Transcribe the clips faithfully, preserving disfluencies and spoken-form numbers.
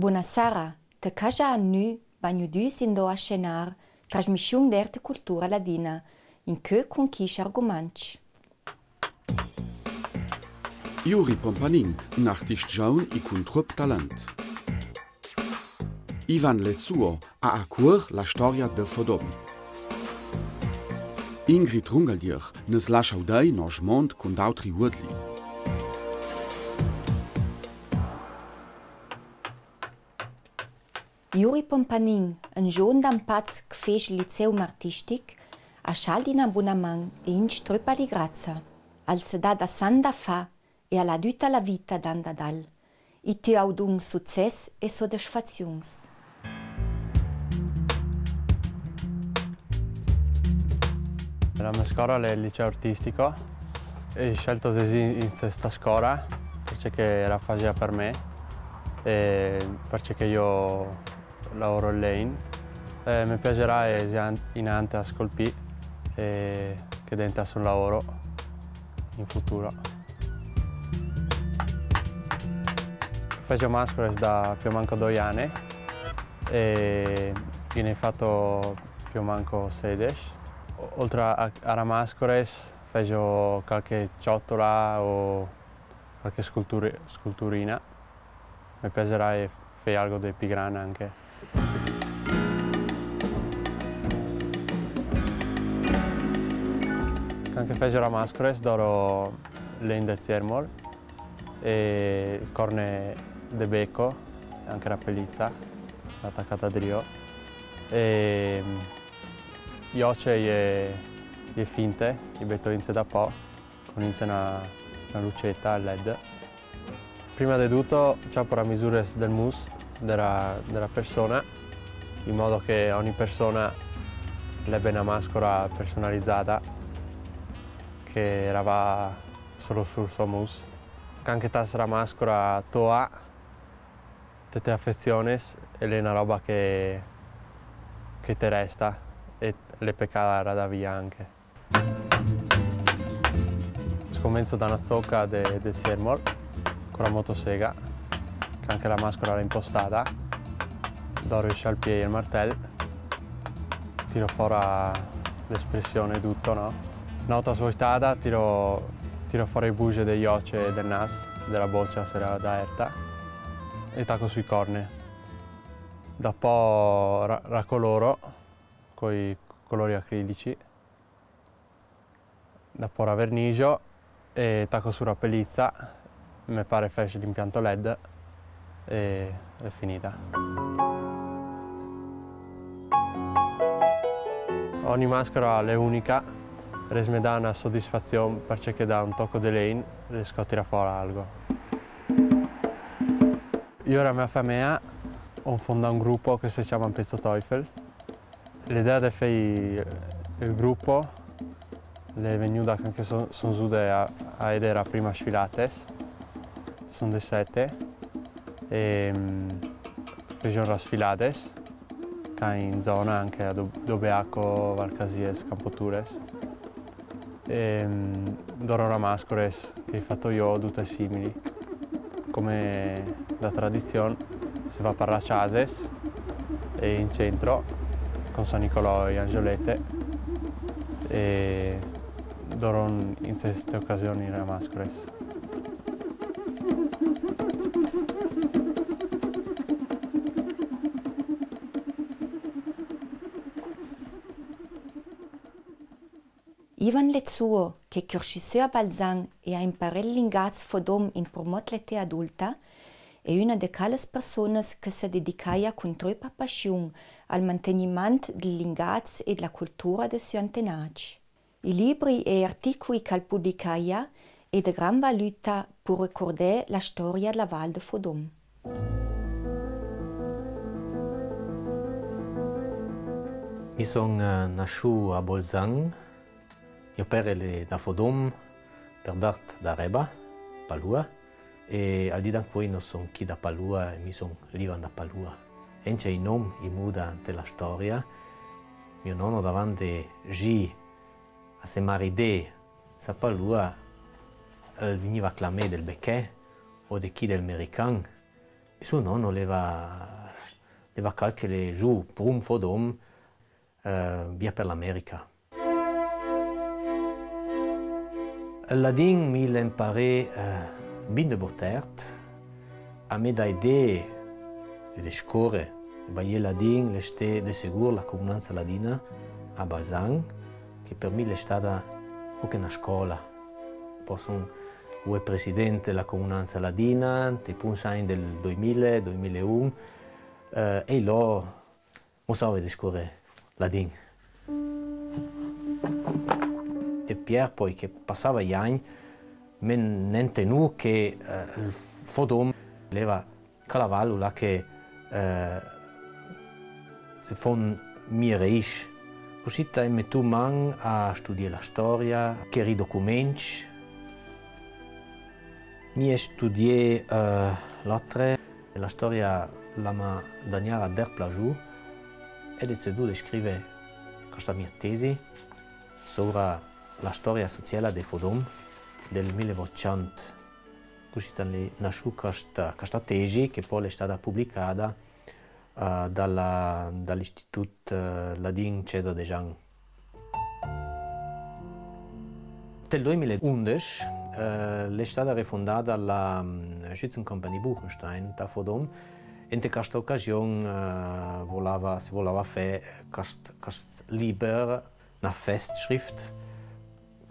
Bona sera, te caja a nu, bagnudus indó a scenar, trasmisciun d'Arte Cultura Ladina, incö cun Chish Argumanch. Yuri Pompanin, un artist jaun e cun tropp talent. Ivan Lecuo, a a cuor la storia de Fodom. Ingrid Rungeldier nus lascia audei nosch mond cun d'autri uodli. Yuri Pompanin, un giovin d'Ampaz che fece liceum artistic, a scialdi in abunament e inch tropp aligrazza. Al se dà da san da fà e al à duta la vita danda dal. I te auguri success e sodisfaziuns. La me scola l'è el liceo artistico. E scelto de jessi in sta scola parcè che la faseva per me e parcè che io lavoro in legn. E me piacerà jessi inanti a scolpì e che deventasse un lavoro in futuro. Facio mascores da più o manco doi anni e ghi n'hai fato più o manco sedesh. O-, oltre a, a ra mascores, facio calche ciotola o calche sculturi-, sculturina. Me piacerà fà algo de più grande anche. Canche facio ra mascores, doro legn de zermol e corne de beco, anche ra pelizza, la tacata drio. E, mm, i oce e, e finte, i beto inze da po', cun inze na, na luceta led. Prima de duto, ciapo ra misure del mus de ra, de ra persona, in modo che ogni persona l'ebbe na mascora personalizada, che la va solo sul so mus. Canche tas ra mascora toa, te te afeziones, e l'è na roba che, che te resta, e l'è pecà rada via anche. Scomenzo da na zoca de, de zermol, co ra motosega, canche ra mascora l'è impostada, doro i scialpie e el martel, tiro fora l'espressione e duto, no? Na vota svoltada, tiro, tiro fora i buge de i oce e del nas, de ra bocia se l'è aderta, e taco su i corne. Dapo ra-, ra coloro coi colori acrilici. Dapo ra vernijo e taco su ra pelizza, me pare fece l'impianto led e l'è finita. Ogni mascora l'è unica, res me dà na sodisfazion parcè che da un toco de legn riesco a tirà fora algo. Io e ra mea famea on fondà un grupo che se ciama Pezzo Teufel. L'idea de fà el grupo l'è vegnuda canche son, son zude a, a eder ra prima sfilades, son de sete, e, mm, fejon ra sfilades, ca in zona anche a Do-, Dobeaco, Valcasies, Campotures. Ehm, doro ra mascores che i fato io, dute simili. Come da tradizion, se va par ra ciases e in centro, con San Nicolò e Angiolete, e doro in ste ocasioni ra mascores. Ivan Lecuo, che è cresciuto a Balzan e à imparà el lingaz fodom in prumot l'età adulta, è una de chèles personas che se dedicaia cun tropa passion al mantegniment del lingaz e dela cultura de su antenats. I libri e articui ch'al publicaia è de gran valuta pur recordà la storia dela Val de Fodom. Mi son, eh, nasciù a Bolzan, mio pere l'è da Fodom, per dart da Reba, Palua, e al dì d'ancuoi no son chì da Palua e mi son l'Ivan da Palua. Encja i nom i muda inte la storia. Mio nono davant de jì a se maridè, sa Palua, al vigniva clamè del Bechè o de chì del Merican, E so nono l'eva, l'eva cal che le zù prun Fodom, eh, via per l'America. El ladin mi l'imparè, eh, bin de botert. A me dà idee de, de score, de baie ladin, l'è stà de segur la Comunanza Ladina a Balzan, che per mi l'è stada co che na scola. Po son vuè president de la Comunanza Ladina, te prunsi agn del doi mila, doi mila e un, eh, e lo mo savè de score ladin. De pier po che passava i agn, me n'entenù che, eh, el Fodom l'eva calaval là che, eh, se fon mie reis. Cussì t'ai metù man a studià la storia, cheri documenc. Mi ai studià, eh, l'atre, la storia la m'ha dagnara der plazù, e ai decidù de scrive questa mia tesi sora la storia sociala de Fodom del mila votcent. Cussì l'è nasciù questa, questa tesi che po l'è stada publicada, eh, dalla, dall'Istitut, eh, Ladin Cesa Dejean. Del doi mila e undec, eh, l'è stada refondada la, mm, Schützenkompanie Buchenstein da Fodom. E inte questa ocasion, eh, volava, se volava fè quest, quest liber, na Festschrift,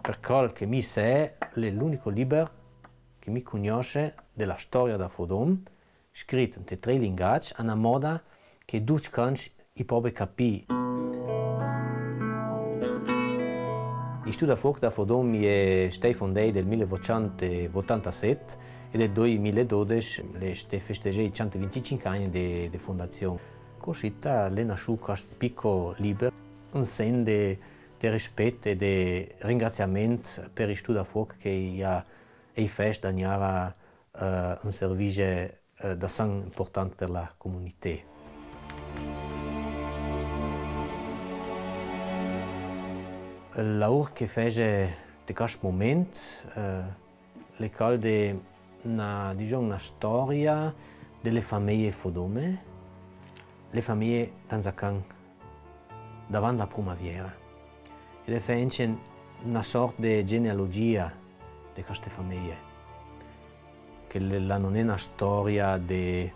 per quel che mi sè, l'è l'unico liber che mi cugnosse de la storia da Fodom, scrit inte trei lingadz, a na moda che ducj quanti i pò capì. I Stù da Fuoc da Fodom i è stei fondei del mila votcent e votantaset e del doi mila e dodec l'è stei festegei i cent e vinticinc agn de, de fondazion. Cussì l'è nasciù quest pico liber, un sen de, de rispet e de ringraziament per i Stù da Fuoc che i à, i fè dagnara, eh, un servizi, eh, da san important per la comunità. El laur che fese te quest moment, eh, l'è quel de na, dizon, na storia de le fameie Fodom, le fameie Tanzacan davant la prumaviera. E de fè anche na sort de genealogia de queste fameie, che le, la non è na storia de,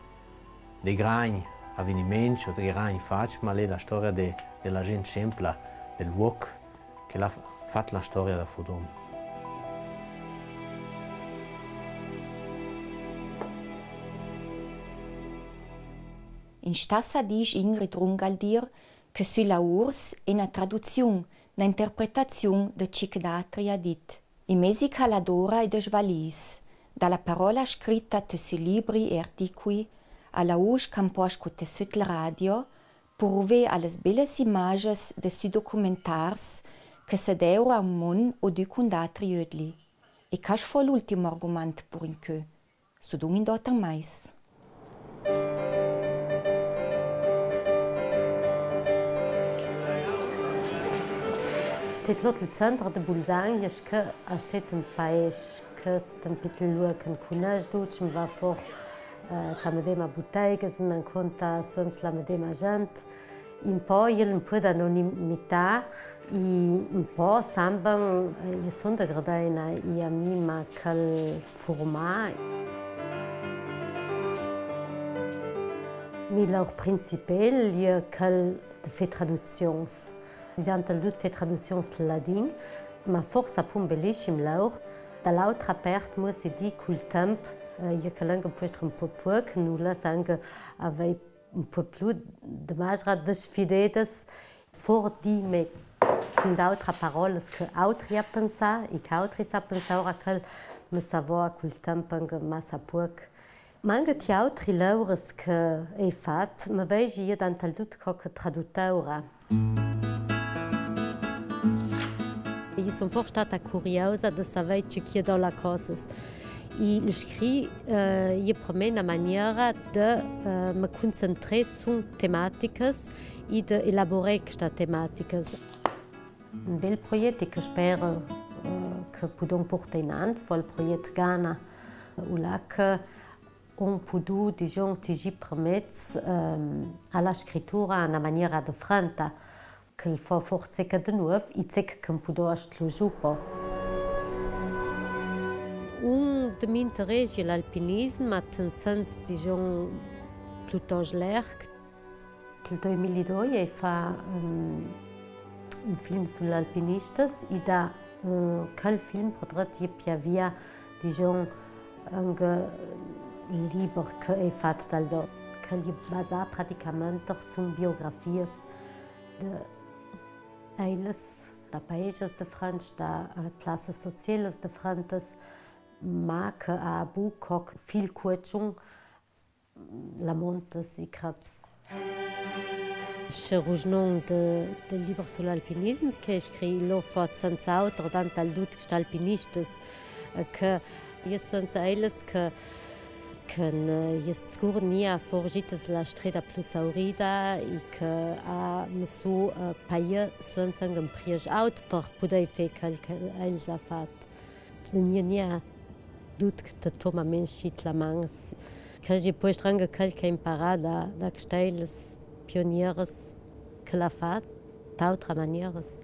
de grandi aveniments o de grandi fats, ma l'è la storia de, de la gent sempla, del luoc, che l'à f-, fat la storia da Fodom. In stassa dice Ingrid Rungaldir che sui laurs è na traduziun, na interpretaziun de ce che d'altri à dit. I mezi che l'adora i desvalìs, da la parola scritta te sui libri e articui, a la vuce ch'an po ascultà sut la radio, purvè a les beles images de sui documentars che se deura un mont o du cun d'altri ödli. E quest fo l'ultim argument pur incö. Sudun in d'oter mais. Stet l'otel center de Bulzan, e sche a stet un paes che un pitel luoc che cunoss ducj, ma va for, eh, la medema butega, se n'an conta suns la medema gent. Un po, i è un po d'anonimità, i un po samban, eh, i son de Gradina, i a mi m'à cal furmà. Mi laur principel i è quel de fè traduzions. I à ant lut fè traduzions ladin, ma forsa pun belissim laur. Da l'autra part, mo si di cul temp, eh, i è quel anche può esser un po puoc, nu la sang avei un po plu de magra de sfidedas, for di me cun d'autra parolas che autri à pensà, e che autri sà pensà, ora che me savoa cul temp anche massa puoc. Ma anche ti autri lauras che ai fat, me vegi i è ant lut co che traduttaura. I son for stata curiosa de savei ce che i è do la cosas. I scri, eh, i è per me na maniera de, eh, me concentrè su tematicas e de elaborè questa tematicas. Un bel proiet che spero, eh, che pudon purtà inant, vo il proiet Gana, eh, u lac, eh, On pudò, digion, tigjì permets, ehm, a la scritura na maniera defrenta, che al fò for zeca de noeuf, i zeca che on pudò aschlù giù po. Un de mi interess l'alpinism, ma in sens, digion, plutost larg. Dal doi mil e doi ai fà, ehm, un film su l'alpinistas, e da, eh, chel film pudrei dir che i avia, digion, anche il liber che ai fat dal do, che l'è basà praticamente su biografias de eilas, da paeses defrents, da, eh, classas socialas defrentas, ma che a bu co fil cucion, lamontas e creps. Sche rugnon de, del liber su l'alpinism, che ai scrit, lo fò senza auter, dant al dut che sta alpinistas, eh, che i è senza eilas che, che, eh, i è sgur gnà forgitas la streda plui saurida e che a messù, eh, paia senza un priest aut per pudè fà chel che eils a fat. Gnà, gnà dut che te toma menscit la mans. Che i è po stranga chel che ai imparà da, da chestas pionieras che l'à fat d'autras manieras.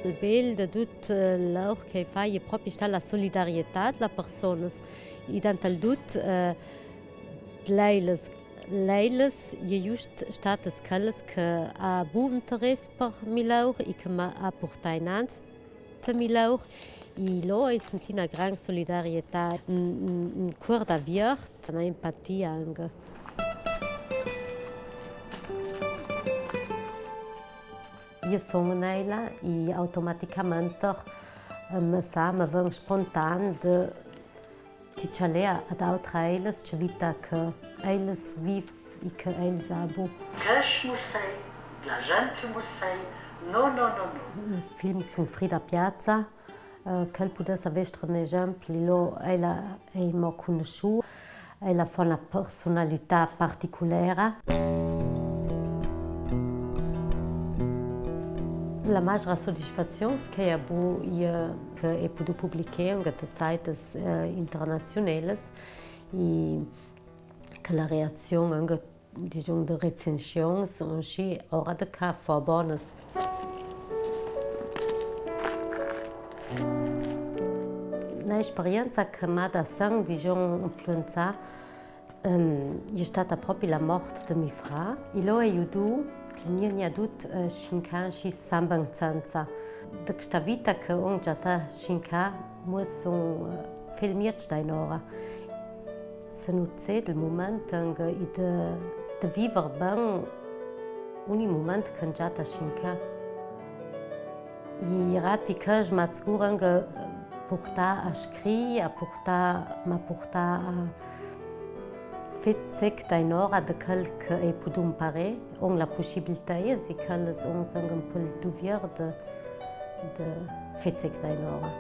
Il bel de dut, eh, laur che ai fà, i è propri sta la solidarietad de la personas. E dant al dut, eh, de l'eilas. L'eilas i è just statas chelas che a bu interess per mi laur e che m'à purtà inant te mi laur. E lo ai sentì na gran solidarietad, un, un, un cuor daviert, na empatia anca. I è son un'eila e automaticamente, eh, me sa, me ven spontan de ti cialea ad autra eilas, ce vita che eilas viv e che eils a bu. Chel mursei, la gente mursei, no, no, no, no. Un film su Frida Piazza, eh, chel pudess vestre un esempli, lo eila ai mo cunusciù, eila fò na persunalità particulera. La magra sodisfazion che ai bu, i è che ai pudù publicà anca te zeitas, eh, internazionalas, e che la reazion anca, digion, de recensions, un sci ora de ca fò bonas. Na esperienza che m'à da sen, digion, influenzà, ehm, i è stata propri la mort de mi fra. E lo ai judà, che gnà, gnà dut, eh, cinc ans, sci sambancenza. De chesta vita che on già t'à cinc ans, muos un, eh, fil miez dainora. Se nu zed il mument anca e de, de viver ben ogni mument che on già t'à cinc ans. E rati che m'à sgur anca purtà a scri, a purtà, m'à purtà a fà zec dainora de chel che ai pudù imparà, on la pussibilità, e chel on anca un po' il duvier de, de fà zec dainora.